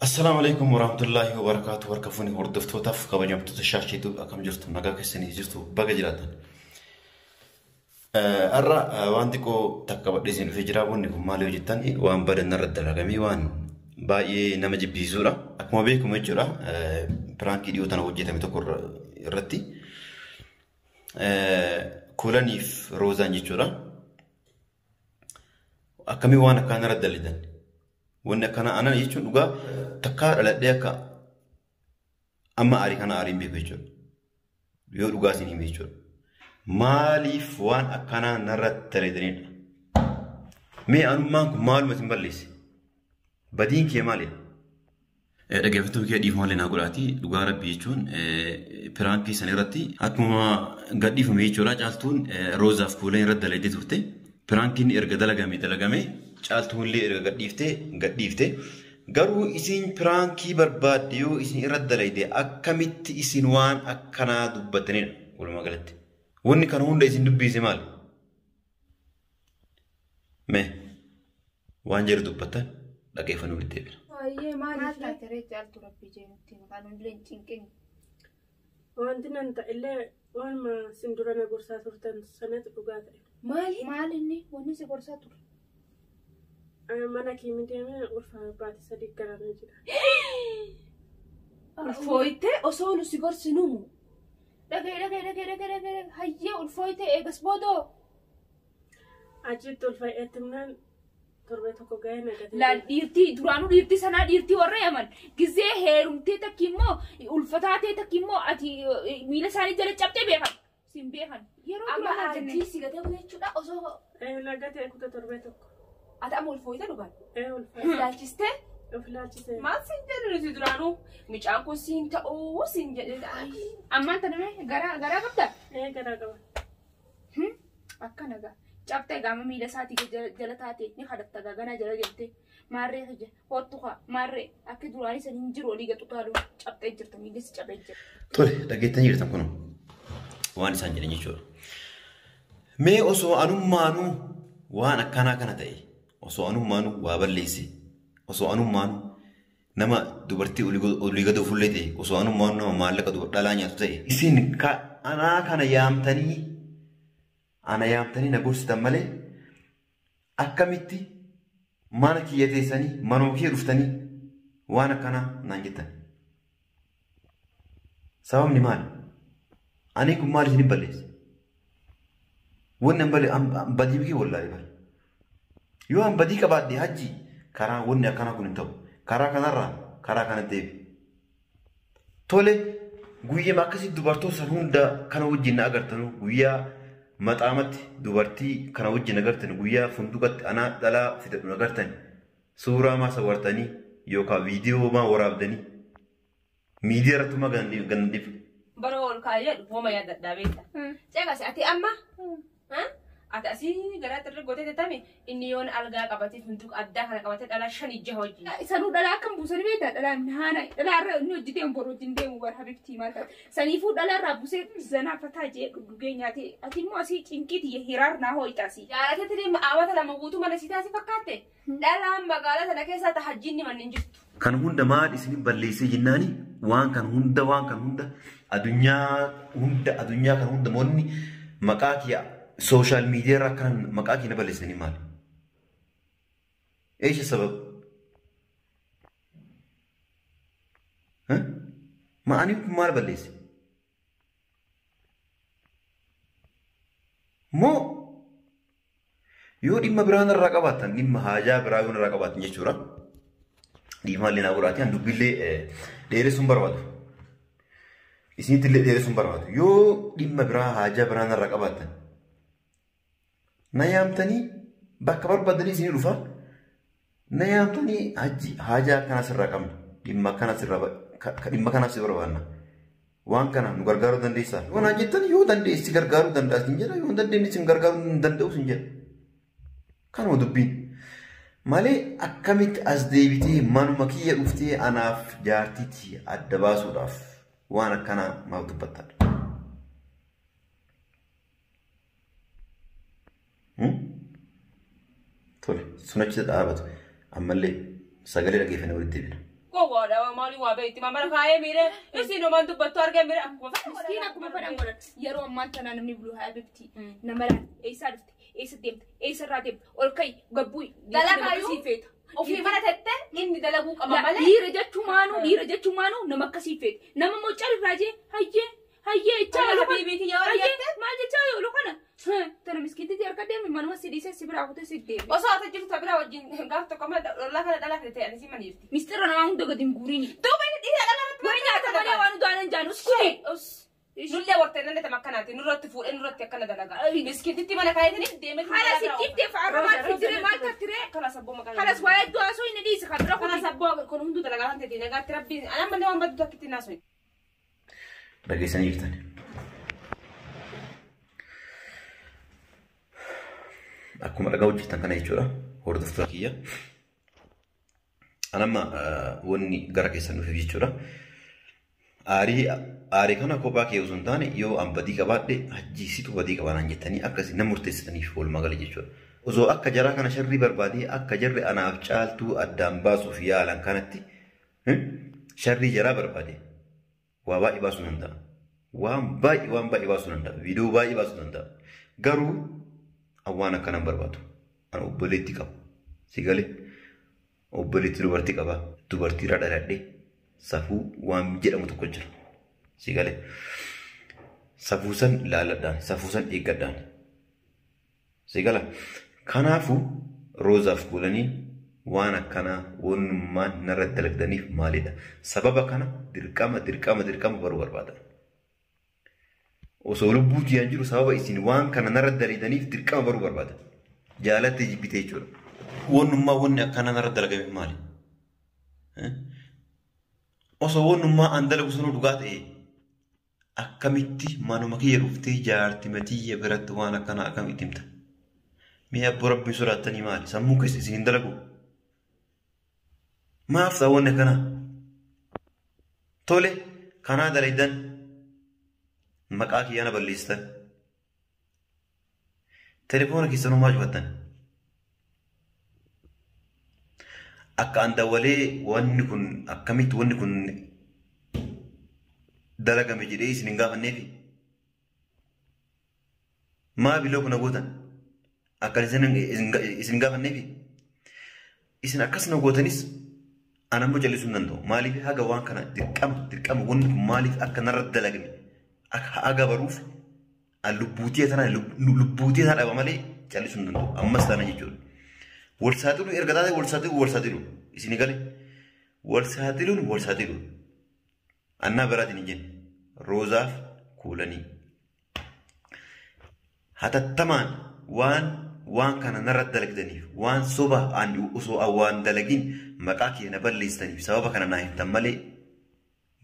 Assalaamu alaikum warahmatullaahi wabarakaatu. Harka fuuni hordoftootaaf kabajamtoota shaashiitu akkam jirtu, nagaa keessanii jirtu, baga jiraatan. Har'a waan xiqqoo takka qabadhee isin dhufee jira. Wanni kun maal yoo jettan, waan badan irra dalagamee waan baay'ee nama jibbisiisudha. Akkuma beekamu jechuudha, piraankii dhiyoo tana hojjetame tokko irratti Kuulaniif Roozaan jechuudha. Akkamii waan akkaan irra dalagan? Wanni akkana anan jechuun dhugaa takkaa dhaladhee akka amma aarii kana aariin beeku jechuudha. Yoo dhugaa isin hime jechuudha. Maaliif waan akkanaa narratti dalaganidha? Mee anummaan kun maaluma isin balleesse? Badiin kee maalidha? Dhaggeeffattoota kee dhiifama illee naa godhaati. Dhugaa rabbii jechuun piraankii san irratti akkuma gadhiifame jechuudha. Caaltuun Roozaaf Kuuleen irratti dalagdee turte. Piraankiin erga dalagame dalagame, Caaltuun illee erga gadhiifte gadhiifte. Garuu isin piraankii barbaadde yoo isin irratti dalagde, akkamitti isin waan akkanaa dubbattanidha walumaa galatti? Wanni kana hunda isin dubbise maali? Mee waan jedhu dubbattan dhaggeeffannoo walitti deebina. Baay'ee Maal maaliif taate ree Caaltu? Rabbii jee nutti maqaan hundillee hin cinqini. Wanti nan ta'ellee waanuma isin dura na gorsaa turtan sanatu dhugaa ta'e. Maali? Maal inni wanni si gorsaa ture? Mana kiimii deemee ulfa baatii 3 garamee jira. Ulfooytee osoo nu si gorsinumu. Dhagaye, dhagaye, dhagaye, dhagaye, dhagaye, hayyee, ulfooyte eegas boodoo. Achitti ulfaa'eetti himnaan torbee tokko ga'ee nagatee. Laal, dhiirtii duraanuu dhiirtii sanaa, dhiirtii warra Yaman gizee heerumtee takki immoo ulfataatee takki immoo ati miila isaanii jala cabxee beekan sin beekan yeroo Amma duraa jenne. hajjii si gatee kute jechuudha osoo Nagatee kuta torbee tokko. Ati amma ulfooyte dhugaan. Ulfaa'e. Ilaalchistee. Of ilaalchisee. Maal siin jedhu nuti duraanuu, mucaan kun siin ta'uu siin jedhe. Ammaan tana mee garaa garaa qabdaa? Garaa qaba. Akkana gaa. Cabxee gaama miila isaatii jala taate ni kadhatta gaa, ganaa jala jettee maarree kiyya hoottu kaa maarree akka duraanii san hin jiru, olii gaxu taalu cabxee jirta, miilli si cabee jira. Tole, dhaggeettanii jirtan kun waan isaan jedhan jechuudha. Mee osoo anummaanuu waan akkanaa kana ta'e, osoo anummaanuu waa balleesse, osoo anummaanuu nama dubartii olii gad ofullee ta'e, osoo anummaanuu nama maallaqa dhalaa nyaatu ta'e, isin anaa kana yaamtanii, ana yaamtanii na gorsitan malee, akkamitti mana kiyya teessanii, manuma kiyya dhuftanii waan akkanaa naan jettan? Sababni maali? Ani kun maal isin balleesse? Wanni an balle badii kee wallaahi bal. Yoo an badii qabaadhe, hajji karaa wanni akkanaa kun hin ta'u. Karaa kanarraa karaa kana deebi. Tole, guyyama akkasii dubartoota san hunda kana wajjin na agartanu, guyyaa maxaamatti dubartii kana wajjin agartan, guyyaa funduqatti anaa dhalaa fidadhu agartan, suuraa maa sawartanii yookaan viidiyoo maa waraabdanii miidiyaa irratti maa ganna dhibu? Bara ol kaa'ee jedhu hooma yaadadhaa beekta. Ceeqasi ati amma ati asii garaa xirri gootee tettame, inni yoon algaa qabatee funduqa addaa kana qabatee dhalaa shanii jaha wajjin. Sanuu dhalaa akkam buusanii beektaa? Dhalaa haana dhalaa irra inni hojjetee boru wajjin deemu bara habibtii maal taate. Saniifuu dhalaa irraa busee zanaa fataa jee dhugee nyaatee, ati immoo asii cinqiiti hiraar naa hoo'ita asii. Jaalatee deema awwata 2 guutuu mana sii taasii fakkaatte, dhalaan magaalaa sana keessaa ta hajjiin manni hin jirtu. Kan hunda maal isin balleessee jennaani, waan kan hunda, waan kan hunda, addunyaa hunda, addunyaa kan hunda moonni maqaa kiyya sooshaal miidiyaa irra akkan maqaa kiyya na balleessanii maali? Eesha sabab? Ma'anii kun maal balleesse? Moo yoo dhimma biraa narraa qabaattan, dhimma haajaa biraa yoo narraa qabaattan jechuudha. Dhiifama illee naa godhaati, an dubbillee dheeressuun barbaadu. Isinitti illee dheeressuun barbaadu. Yoo dhimma biraa, haajaa biraa narraa qabaattan, na yaamtanii bakka barbaadanii isinii dhufa. Na yaamtanii, hajji haajaa akkanaa sirraa qabna. Dhimma akkanaa sirraa, dhimma kanaaf si barbaanna. Waan kana nu gargaaruu dandeessaa? Yoo naan jettan, yoo dandeessi gargaaruu danda'a sin jedha, yoo hin dandeenye sin gargaaruu hin danda'u sin jedha. Kanuma dubbiin. Malee akkamitti as deebitee manuma kiyya dhuftee anaaf jaartiitti adda baasuudhaaf waan akkanaa maaf dubbattaadha? Tole, sun achi dhaabatu. Ammallee sagalee dhaggeeffannee walitti deebina. Gowwa. waa maali waa beeyti mana kaayee miire isin oman dubbattu argee miire akkuma Miskiin akkuma fedhan godhan. Yeroo ammaan tana namni buluu haa bifti. Nama laal eessaa dhufte, eessa deemte, eessa irraa deemte, ol ka'i, gabbuu Dalagaayyuu akkasii feeta. Ofii mana tette inni dalaguu qaba malee. Dhiira jechuun maanuu nama akkasii feeta. Nama immoo calirraa jee hayyee hayyee jechaa Kana oolu kana. habiibiitii yoo Hayyee jette maal jechaa oolu kana. Tana miskiintitti harka deemi manuma si dhiisee si biraa kutee si deemi. Osoo ati jirtu biraa wajjin gaaf tokko mana ollaa kana dhalaa fide ta'e ani mana jirti. Mistira namaa hunda gadi hin guurini. Duuba inni dhiira dhalaa irratti Wayi nyaata malee waan utuu aanan jaanu uskuni. Nullee wartee nallee tam akkanaati nurratti fuudhee nurratti akkana dalagaa. Miskiintitti mana kaayetanii deemee. Haala sitti deefa arra maal fidire maal tattire. Kana sabboo maqaa. Halas waa'ee iddoo haasoo inni dhiise kan bira Kana kuti. sabboo kun hunduu dalagaa kan ta'e nagaatti rabbiin anaan malee waan baddu takkitti naasoo. Dhageessanii jirtan. Akkuma dhagaa hojjetan kana jechuudha. Hordoftoota kiyya. Anamma wanni gara keessan dhufeef jechuudha. Aarii kana kophaa kee osoo hin taane yoo an badii qabaadhe hajjiisitu badii qabaanaan jettanii akkasii na murteessitaniif walumaa gala jechuudha. Osoo akka jaraa kana sharrii barbaadee akka jarri anaaf caaltuu addaan baasuuf yaalan kanatti sharrii jaraa barbaade waa baay'ee baasuu danda'a. Waan baay'ee baasuu danda'a. Viidiyoo baay'ee baasuu danda'a. Garuu an waan akkana hin barbaadu. An obboleetti qaba. Si galee obboleetti dubartii qaba. Dubartiirraa dhaladhee safuu waan jedhamu tokko jira. Si galee safuu san laaladhaan, safuu san eeggadhaan. Si gala. Kanaafuu Roozaaf Kuulanii waan akkanaa wannummaan narra dalagdaniif maalidha? Sababa kana dirqama dirqama dirqama baruu barbaada. Osoo lubbuu jiran jiru sababa isin waan kana narra dalagdaniif dirqama baruu barbaada. Jaalatte jibbite jechuudha. Wannummaa wanni akkanaa narra dalagame maali? Osoo wannummaa an dalagu sanuu dhugaa ta'e akkamitti manuma kiyya dhuftee jaartii matiyya biratti waan akkanaa akkamitti himta? Mee abboo rabbii sodaattanii maali? Sammuun keessa isin hin dalagu? Maaf ta'a wanni akkanaa? Tole kanaa dalagdan maqaa kiyyaa na balleessitan. Telefoona keessanuu maa cufattan? Akka an dawwalee wanni kun akkamitti wanni kun dalagame jedhee isin hin gaafanneefi? Maa biloo kuna gootan? Akka isin hin gaafanneefi? Isin akkas na gootanis an ammoo callisuu hin danda'u. Maaliif haga waan kana dirqama dirqama wanni kun maaliif akka narra dalagame akka haga baruuf an lubbuutii tana lubbuutii tana dhaba malee callisuu hin danda'u. Ammas taana jechuudha. Wal saaxiluu erga taate wal saaxiluu wal saaxiluu isin gale wal saaxiluun wal saaxiluu annaa biraatiin hin jenne Roozaaf Kuulanii. Hatattamaan waan kana narra dalagdaniif waan soba an osoo an waan dalagin maqaa kiyya na balleessitaniif sababa kana naa himtan malee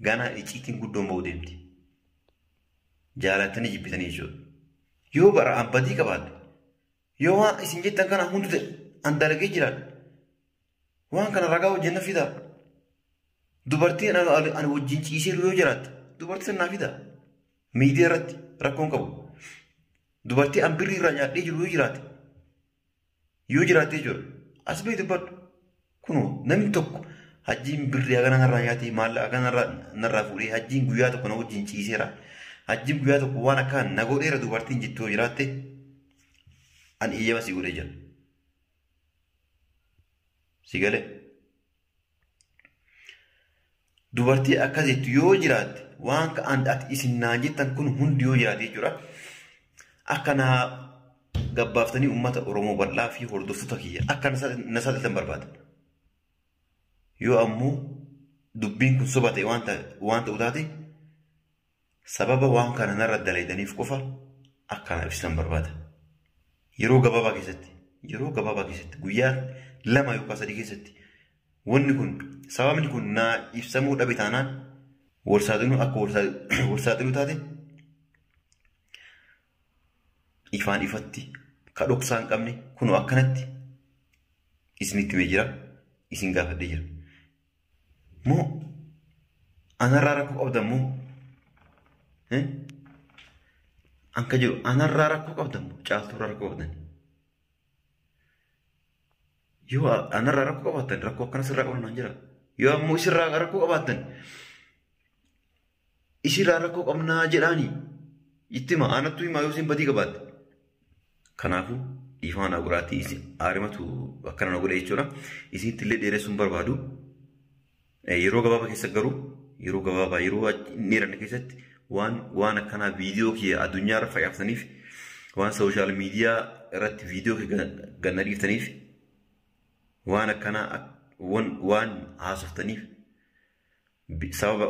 ganaa icciitiin guddoon ba'uu deemti. Jaalattanii jibbitanii jechuudha. Yoo bara an badii qabaadhe yoo waan isin jettan kana hundi ta'e an dalagee jiraadhe waan kana ragaa wajjin na fidaa. Dubartiin ani wajjin ciisee yoo jiraatte dubartii sana naa fidaa. Miidiyaa irratti rakkoon qabu. Dubartii an birrii irraa nyaadhee jiru yoo jiraatte jechuudha. As ba'ii dubbadhu. Kunoo namni tokko hajjiin birrii hagana narraa nyaatee maallaqa hagana narraa fuudhee hajjiin guyyaa tokko na wajjin ciiseera. Hajjiin guyyaa tokko waan akka na godheera dubartiin jettu yoo jiraatte an eeyyama si godhee jira. Si galee. Dubartii akkas jettu yoo jiraatte waan ka'an ati isin naan jettan kun hundi yoo jiraate jechuudha. Akka naa gabbaaftanii uummata Oromoo bal'aa fi hordoftoota kiyya akka na saaxiltan barbaada. Yoo ammoo dubbiin kun soba ta'e waan ta'u taate sababa waan kana narra dalaydaniif qofa akka na ibsitan barbaada. Yeroo gabaabaa keessatti guyyaa 2 yookaan 3 keessatti wanni kun sababni kun naa ibsamuu dhabe taanaan wal saaxiluu akka wal saaxiluu taate ifaan ifatti ka dhoksaa hin qabne kunoo akkanatti isinitti himee jira isin gaafadhee jira. Moo anarraa rakkoo qabdan moo anka jiru anarraa rakkoo qabdan moo caaltuurraa rakkoo qabdan? Yoo anarraa rakkoo qabaattan rakkoo akkana sirraa qabnu naan jira. Yoo ammoo isirraa rakkoo qabaattan isirraa rakkoo qabnaa jedhaanii itti hima anattu himaa yoo isin badii qabaatte. Kanaafuu dhiifama naa godhaatii aarimatu akkana na godhe jechuudha. Isinitti illee dheeressuun barbaadu. Yeroo gabaabaa keessa garuu yeroo gabaabaa yeroo hin dheeranne keessatti waan akkanaa viidiyoo kiyya addunyaa irra facaaftaniif waan sooshaal miidiyaa irratti viidiyoo kiyya ganna dhiiftaniif waan akkanaa waan haasoftaniif sababa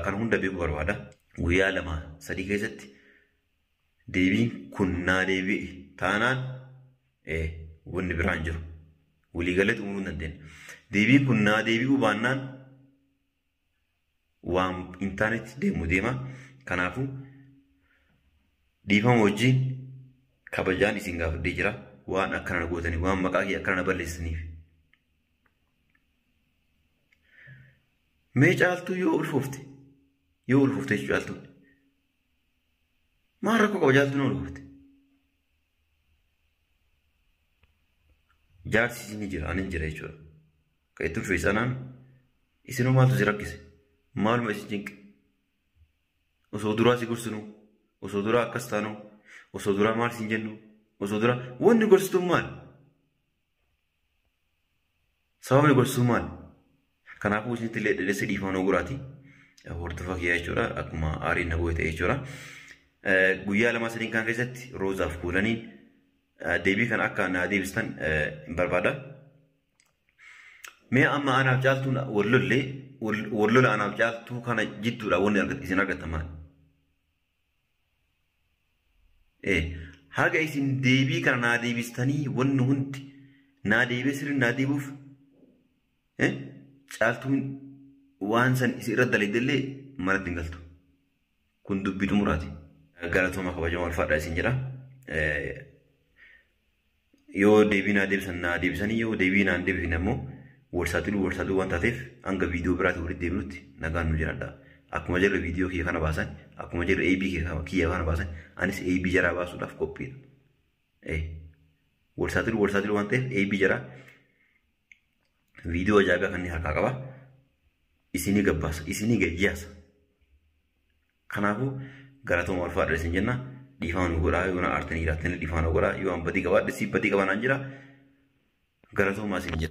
kan hunda beekuu barbaada. Guyyaa 2-3 keessatti deebiin kun naa deebi'e taanaan wanni biraan jiru. Waliigalee xumuruu hin dandeenya. Deebiin kun naa deebi'uu baannaan waan hin taanetti deemu deema. Kanaafuu dhiifama wajjin kabajaan isin gaafadhee jira. Waan akkana na gootaniif, waan maqaa kee akkana na balleessaniif. Mee caaltuu yoo ulfoofte jechuudha caaltuun. Maal rakkoo qaba caaltuun yoo ulfoofte? Jaarsi isin ni jira, ani hin jira jechuudha. Kan itti ulfeesse anaan isinuu maaltu si rakkise? Maaluma isin cinqe? Osoo duraa si gorsinuu, osoo duraa akkas taanuu, osoo duraa maal siin jennu, osoo duraa wanni gorsituu maal? Sababni gorsituu maal? Kanaafuu isinitti illee dheeressa dhiifama nuu godhaati. Hordofaa kiyyaa jechuudha. Akkuma aariin na goote jechuudha. Guyyaa 2-3 kan keessatti Roozaaf kuulaniin deebii kana akka naa deebistan hin barbaada. Mee amma anaaf caaltuun wal lola anaaf caaltuu kana jidduudha wanni isin argattan maali? Haga isin deebii kana naa deebistanii wanni hundi naa deebee sirrii naa deebi'uuf caaltuun waan san isin irra dalagdellee manatti hin galtu. Kun dubbii xumuraati. Galatooma kabajamoo ulfaadhaa isin jedha. Yoo deebii naa deebisan naa deebisanii yoo deebii naa hin deebifne ammoo wal saaxiluu waan taateef hanga viidiyoo biraatti walitti deebinutti nagaan nu jiraadha. Akkuma jirre viidiyoo kiyya kana baasan, akkuma jirre AB kiyya kana baasan, anis AB jaraa baasuudhaaf qophiidha. Wal saaxiluu waan ta'eef AB jaraa viidiyoo ajaa'ibaa kan inni harkaa qaba. Isinii gabbaasa, isinii gayyaasa. Kanaafuu galatooma ulfaadha isin jenna. Dhiifama nu godhaa yoo na aartanii jiraattanii dhiifama nu godhaa yoo an badii qabaadhe si badii qabanaan jira. Galatooma isin jenna.